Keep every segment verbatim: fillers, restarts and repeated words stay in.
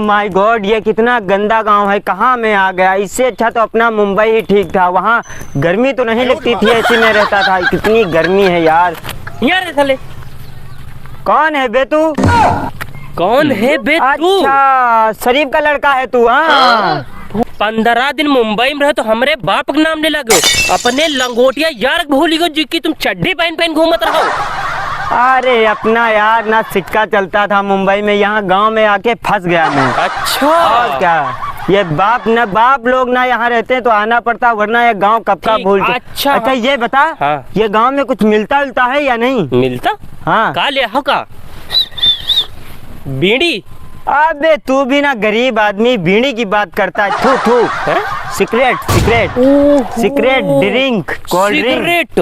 My God, ये कितना गंदा गांव है, कहाँ मैं आ गया। इससे अच्छा तो अपना मुंबई ही ठीक था, वहाँ गर्मी तो नहीं लगती थी, एसी में रहता था। कितनी गर्मी है यार। यार, साले। कौन है बे तू? कौन है बे तू? अच्छा, शरीफ का लड़का है तू, हाँ। हाँ। पन्द्रह दिन मुंबई में रहे तो हमरे बाप के नाम ले लगे, अपने लंगोटिया यार के भूल गयो, जिसकी तुम चड्ढी पहन पहन घूमत रहो। अरे अपना यार ना सिक्का चलता था मुंबई में, यहाँ गांव में आके फंस गया मैं। अच्छा। और क्या, ये बाप न, बाप लोग ना यहाँ रहते हैं तो आना पड़ता, वरना ये गांव कब का ठीक, भूल गया। अच्छा। अच्छा, ये बता, हाँ। ये गांव में कुछ मिलता जुलता है या नहीं? मिलता? हाँ। का ले हो का? बीड़ी? अबे तू भी ना गरीब आदमी, बीड़ी की बात करता है। थू, थू। हैं? Cigarette, cigarette. ओहो। Cigarette, drink, cold drink। Cigarette,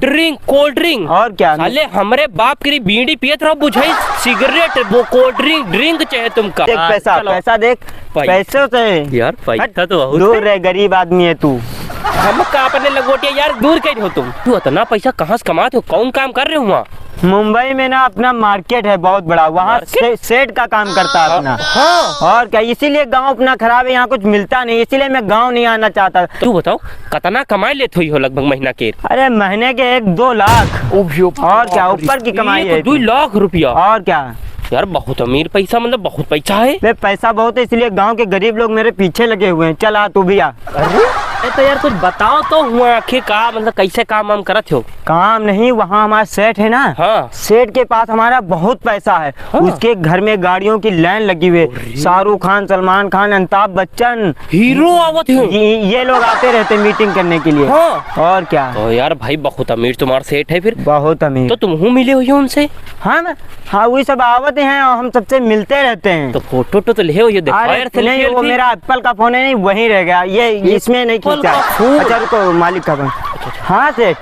drink, cold drink। और क्या? साले हमरे बाप की बीड़ी पियत रहो, बुझाई सिगरेट, वो cold drink, drink चाहे तुमका। देख पैसा, चलो। पैसा देख, पै-, पैसों से यार, पैसा हट, तो बहुत दूर है। रह, गरीब आदमी है तू। हम का अपने लंगोटिया यार दूर कह रहे हो तुम? तू इतना पैसा कहाँ से कमाते हो? कौन काम कर रहे हो वहाँ? मुंबई में ना अपना market है बहुत बड़ा, वहाँ market? से-, सेठ का काम करता है अपना। हाँ। और क्या, इसीलिए गांव अपना खराब है, यहाँ कुछ मिलता नहीं, इसीलिए मैं गांव नहीं आना चाहता। तू बताओ, कितना कमाई लेत हुई हो लगभग महीना के? अरे, महीने के एक दो लाख। ओ भैया, और क्या, बाप रे। ऊपर की कमाई एक है दो इतनी। लाख रुपया। और क्या। यार, बहुत अमीर पैसा, मतलब, बहुत पैसा है। बे, पैसा बहुत है, इसलिए गांव के गरीब लोग मेरे पीछे लगे हुए हैं। चल, आ, तू भी आ। अरे, ए, तो यार, कुछ बताओ तो हुआ आखिर का, मतलब, कैसे काम वाम करत हो? काम नहीं, वहाँ हमारा सेठ है ना, हाँ। सेठ के पास हमारा बहुत पैसा है। हाँ। उसके घर में गाड़ियों की लाइन लगी हुई है। अरे। शाहरुख खान, सलमान खान, अमिताभ बच्चन, हीरो आवत हैं। ये, ये लोग आते रहते meeting करने के लिए। हाँ। और क्या। तो यार भाई, बहुत अमीर तुम्हारा सेठ है फिर। बहुत अमीर। तो तुम हूँ मिले हुए हो उनसे? हाँ ना, हाँ, वही सब आवत हैं और हम सबसे मिलते रहते हैं। तो फोटो तो, तो ले हो, ये देखो अरे यार, selfie नहीं, वो selfie। मेरा Apple का phone है, नहीं, वहीं रह गया, ये इसमें नहीं खींचा। Apple का phone। अच्छा, रुको, मालिक का phone। हाँ सेठ,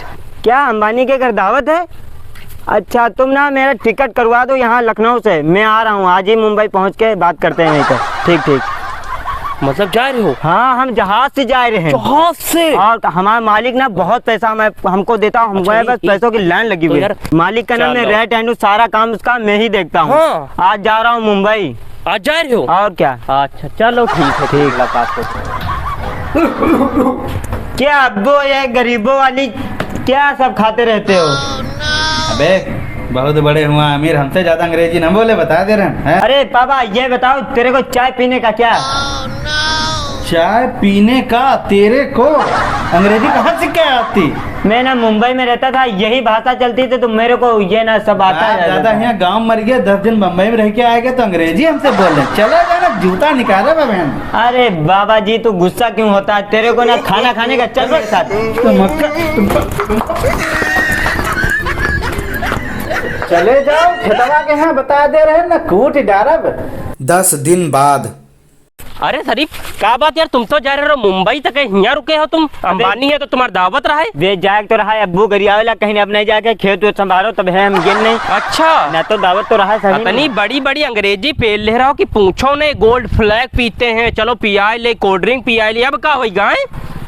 क्या अंबानी के घर दावत है? अच्छा, तुम ना मेरा टिकट करवा दो यहाँ लखनऊ से, मैं आ रहा हूँ, आज ही मुंबई पहुँच के बात करते हैं वहीं पर। ठीक, ठीक। मतलब जा रहे हो? हाँ, हम जहाज से जा रहे हैं। जहाज से? और हमारा मालिक ना बहुत पैसा हमें, हमको देता, हम अच्छा, वह बस पैसों की लाइन लगी हुई है। मालिक का नाम है रेड एंड, सारा काम उसका मैं ही देखता हूँ। हाँ। आज जा रहा हूँ मुंबई। आज जा रहे हो? और क्या? अच्छा, चलो ठीक है, ठीक। मुलाकात हो। क्या अब्बो, ये गरीबों वाली क्या सब खाते रहते हो? अबे, बहुत बड़े हुआ अमीर, हमसे ज्यादा अंग्रेजी न बोले, बता दे रहे हैं, हैं? अरे बाबा, ये बताओ, तेरे को चाय पीने का क्या? चाय पीने का तेरे को? अंग्रेजी कहाँ सीख के आती? मैं ना मुंबई में रहता था, यही भाषा चलती थी, तो मेरे को ये ना सब आता है ज्यादा। यहाँ गाँव मर गया, दस दिन बम्बई में रह के आएगा तो अंग्रेजी हमसे बोल रहे। चला जाना, जूता निकाला बहन। अरे बाबा जी, तू गुस्सा क्यों होता है? तेरे को ना खाना खाने का, चल मेरे साथ। तुम मत कर, तुम, तुम, चले जाओ, खेतवा के यहाँ बता दे रहे हैं ना, कूट डारब। दस दिन बाद। अरे शरीफ, का बात यार, तुम तो जा रहे हो मुंबई तक, हियाँ रुके हो तुम? अबे अंबानी है तो तुम्हार दावत रहा है। बे जाए तो रहा है, अब्बू गरियावेला कहीं, अब नहीं जाके खेत वेत संभालो, तब है हम गिन नहीं। अच्छा। ना तो दावत तो रहा है सही इतनी में। बड़ी बड़ी अंग्रेजी पेल ले रहा हो कि पूछो नहीं, Gold Flake पीते हैं, चलो पियाए ले, cold drink पियाए ले, अब का होई गाय?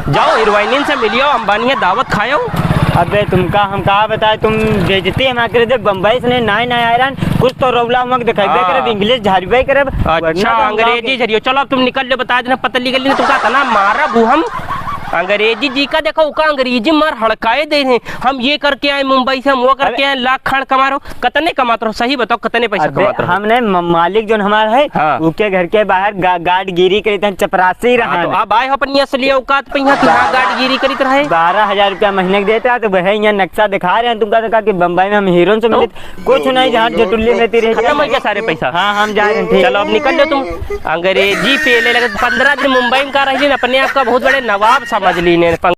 जाओ, हीरोइनिन से मिलियो, अंबानी है, दावत खायो। अबे, तुमका हम का बताए, तुम बेइज्जती हमार करे दे, बम्बई से नहीं, नाई, नाई आए रहन, कुछ तो रौला उमक देखेबे हाँ। करब, English झाड़बे करब, अच्छा, वरना तो हम गाँव अंग्रेजी के झरियो। चलो, अब तुम निकल लो, बता देना, पता निकल लेना, तुमका इतना मारब हूँ हम। अंग्रेजी जी का देखो, उका अंग्रेजी मार हड़काए दे रहे। हम ये करके आए मुंबई से, हम वो करके अबे आए, लाख खान कमा रहे हो। कतने कमात रहो, सही बताओ, कतने पैसा अबे, कमात रहो? हमने म-, मालिक जोन हमार है, हाँ। उके घर के बाहर गा-, गार्डगिरी करित हैं, चपरासी हाँ, रहा तो है। अब आए हो अपनी असली औकात पे यहाँ कि हाँ, गार्डगिरी करित रहे। बारह हजार रुपया महीने के देता है, तो वह यहाँ नक्शा दिखा रहे हैं तुमका, तो कहा कि बम्बई में हम हीरोइन से तो मिले, कुछ नहीं, जहाँ चटुल्ली में ती रह खत्म हो गया सारे पैसा। हाँ, हम जा रहे हैं, ठीक। चलो, अब निकल लो तुम। अंग्रेजी पेले लगे, पन्द्रह दिन मुंबई में का रह लीन, अपने आप का बहुत बड़े नवाब समझ लीन।